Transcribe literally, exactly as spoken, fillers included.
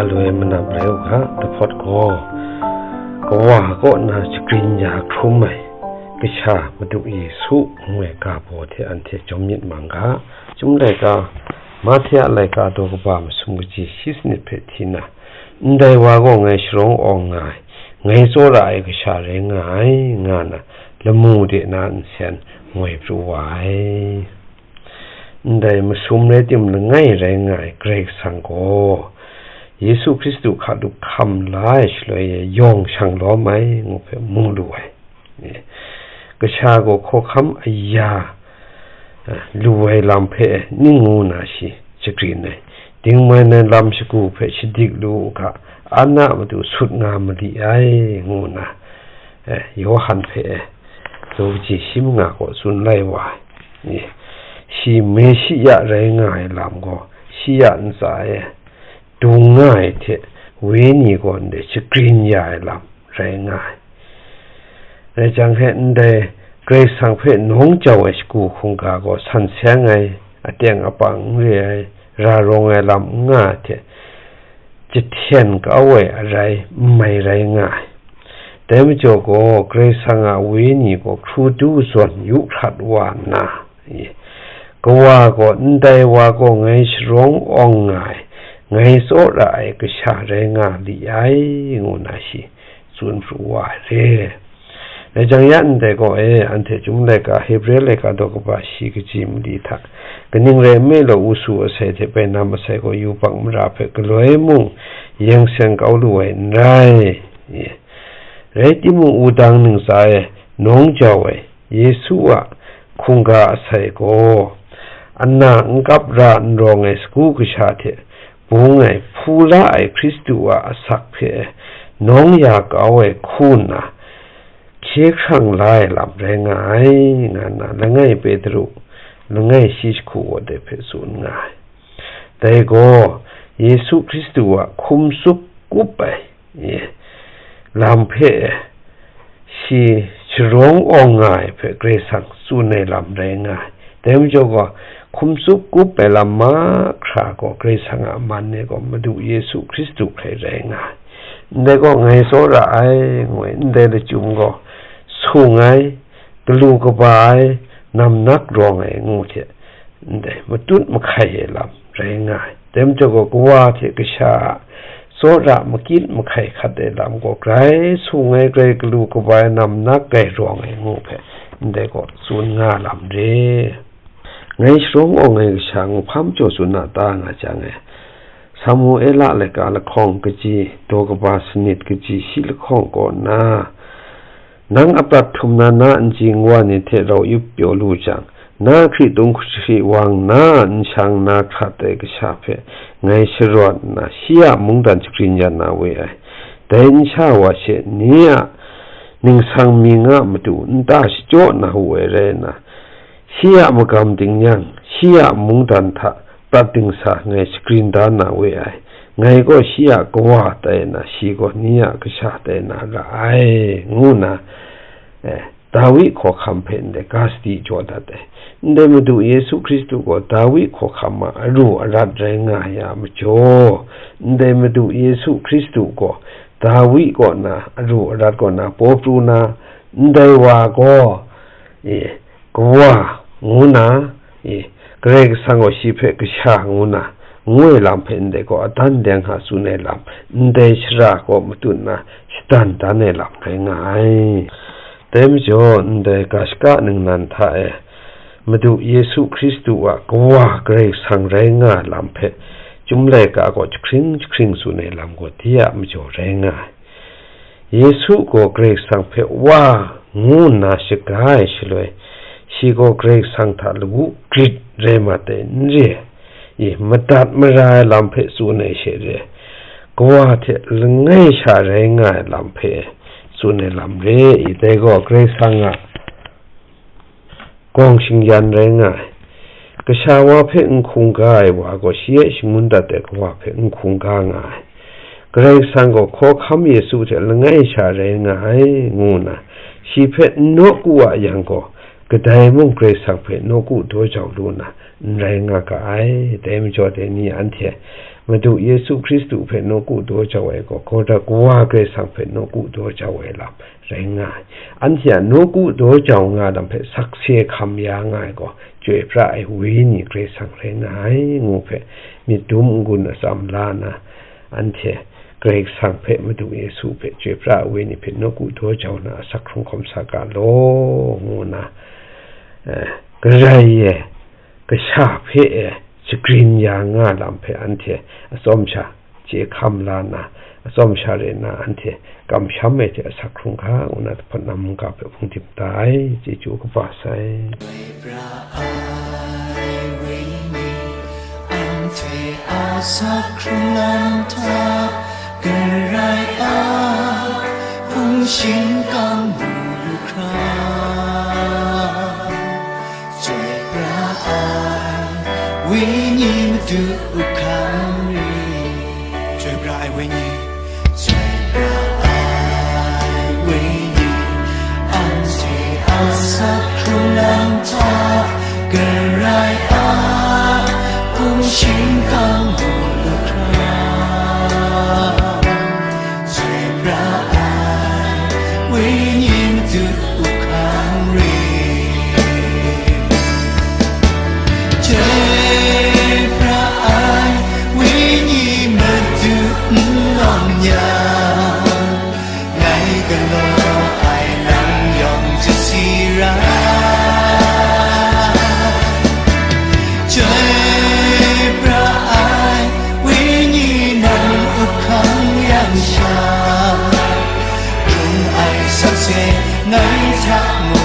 Galoi manam rai u ga, dahpawt gaw, Kawa kaw na shagrin ya hkrum ai Kasha Madu Yesu ngu ai ga baw hte anhte jawm myit mang ga. Chyum laika, Mahte a laika daw kaba masum kaji shi sanit hpe hti na, ndai wa gaw ngai sharawng awng nga ai, ngai tsawra ai Kasha rai nga ai, nga na lamu de na nsen ngoi pru wa ai. Ndai masum rai tim langai rai nga ai Karai Kasang gaw, Yesu Hkristu hka lup hkam la ai shaloi e yawng shang lawm ai ngu hpe mu lu ai. Kasha gaw hkawhkam aya, eh, lu ai lam hpe ning ngu na shi shagrin ai, dingman ai lam shagu hpe shadik lu u ga, an a matu sut nga mali ai, ngu na, eh, Yawhan hpe, eh, daw kaji shi manga gaw tsun lai wa ai. Eh, shi Meshiya rai nga ai lam gaw, shi a ntsa e dung nga ai hte, Wenyi gaw ndai shagrin ya ai lam rai nga ai. Rai jang he, ndai Karai Kasang hpe nawng jau ai shagu hkungga gaw san seng ai, ateng apang n re ai, ra rawng ai lam n nga ai hte, jahten kau ai arai n mai rai nga ai. Dai majaw gaw, Karai Kasang a Wenyi gaw hkru du zawn yu hkrat wa nna, Kawa gaw, ndai wa gaw ngai sharawng awng nga ai, ngai tsawra ai Kasha rai nga li ai, ngu na shi tsun pru wa ai re. Rai jang ya ndai gaw e, anhte Chyum laika, Hebre laika daw kaba shi kaji mali hta, kaning rai nme law, u su asai hte bainam asai gaw yubak mara hpe galoi mung yeng seng kau lu ai n rai. Rai timung, wudang ntsa e nawng jau ai Yesu a hkungga asai gaw, ana n kap ra n rawng ai sagu kasha hte bung ai hpu la ai Hkristu a asak hpe nawng ya kau ai hku nna, hkye hkrang la ai lam rai nga ai, nga nna langai Petru, langai shi jahku wa de hpe tsun nga ai. Dai gaw, Yesu Hkristu a hkum tsup kup ai, e, lam hpe shi sharawng awng nga ai hpe Karai Kasang tsun ai lam rai nga ai. Dai majaw gaw, hkum tsup kup ai lam mahkra gaw Karai Kasang a man e gaw Madu Yesu Hkristu hkrai rai nga ai. Ndai gaw ngai tsawra ai, ngu ai, ndai lachyum gaw sung ai, galu kaba ai, namnak rawng ai ngu hte, ndai matut mahkai ai lam rai nga ai. Dai majaw gaw, Kawa hte Kasha a tsawra makyit mahkai hkat ai lam gaw grai sung ai, grai galu kaba ai, namnak grai rawng ai ngu hpe, ndai gaw tsun nga lam re. Ngai sharawng awng ai Kasha ngu hpa majaw tsun na ta nga jang e, Samuela laika lahkawng kaji, daw kaba sanit kaji shi lahkawng kaw nna, nang aprat htum na na nji nwa ni hte rau yup pyaw lu jang, na hkritung hkri wang na nshang na hkrat ai Kasha hpe ngai sharawt nna, shi a mungdan shagrin ya na we ai. Dai nsha wa she ni a ningsang mying a matu nta shachyaw na wu ai rai nna, shi a magam dingnyang, shi a mungdan hta prat dingsa ngai shagrin da na we ai. Ngai gaw shi a Kawa tai na, shi gaw ni a Kasha tai na ra ai, ngu nna, eh, Dawi hkawhkam hpe ndai ga sadi jaw dat ai. Ndai Madu Yesu Hkristu gaw Dawi hkawhkam a aru arat rai nga ai a majaw, ndai Madu Yesu Hkristu gaw Dawi kaw na aru arat kaw na paw pru na, ndai wa gaw, e, Kawa ngu na, e, Karai Kasang gaw shi hpe Kasha ngu na, ngu ai lam hpe ndai gaw adan deng hka tsun ai lam, ndai shara kaw matut na shadan dan ai lam rai nga ai. Dai majaw, ndai ga shaka ningnan hta e, Madu Yesu Hkristu a Kawa Karai Kasang rai nga ai lam hpe, Chyum laika gaw jahkring jahkring tsun ai lam gaw, de a majaw rai nga ai. Yesu gaw Karai Kasang hpe Wa ngu nna shaga ai shaloi, shi gaw Karai Kasang hta lawu grit rai mat ai n re, i madat mara ai lam hpe tsun ai she re, Kawa hte langai sha rai nga ai lam hpe tsun ai lam re, i dai gaw Karai Kasang a gawng shingyan rai nga ai. Kasha wa hpe n hkungga ai wa gaw shi e shangun dat ai Kawa hpe n hkungga nga ai. Karai Kasang gaw hkawhkam Yesu hte langai sha rai nga ai, ngu nna, shi hpe n nawku a yang gaw, kadai mung Karai Kasang hpe nawku daw jau lu na, n rai nga ga ai. Dai majaw dai ni anhte Madu Yesu Hkristu hpe nawku daw jau ai gaw, Kawa Kawa Karai Kasang hpe nawku daw jau ai lam rai nga ai. Anhte a nawku daw jau nga lam hpe sakse hkam ya nga ai gaw, chyoi pra ai Wenyi Karai Kasang rai nga ai, ngu hpe myit dum n-gun atsam la na, anhte Karai Kasang hpe, Madu Yesu hpe, chyoi pra ai Wenyi hpe nawku daw jau na, asak hkrung hkawm sa ga law, ngu na, eh, Karai e, kasha hpe e, shagrin ya nga lam hpe anhte atsawm sha chye hkam la na, atsawm sha re na, anhte kamsham ai hte asak hkrung hka, ngu na, jahpawt na mungga hpe hpung dim da ai, chyeju kaba sai. Pra ai Wenyi, anhte a asak hkrung lam hta, Karai a hpung shingkang mu lu hkra. Chyoi pra ai Wenyi Madu hkang re. Chyoi pra ai Wenyi. Chyoi pra ai Wenyi, anhte a asak hkrung lam hta, Karai a hpung shingkang mu lu hkra. Chyoi pra ai Wenyi Madu hkang re. Chyoi pra ai Wenyi Madu n lawm yang, ngai galaw ai nang yawng chasi ra. Chyoi pra ai Wenyi nang up hkang yang sha, lung ai sakse ngai hta mu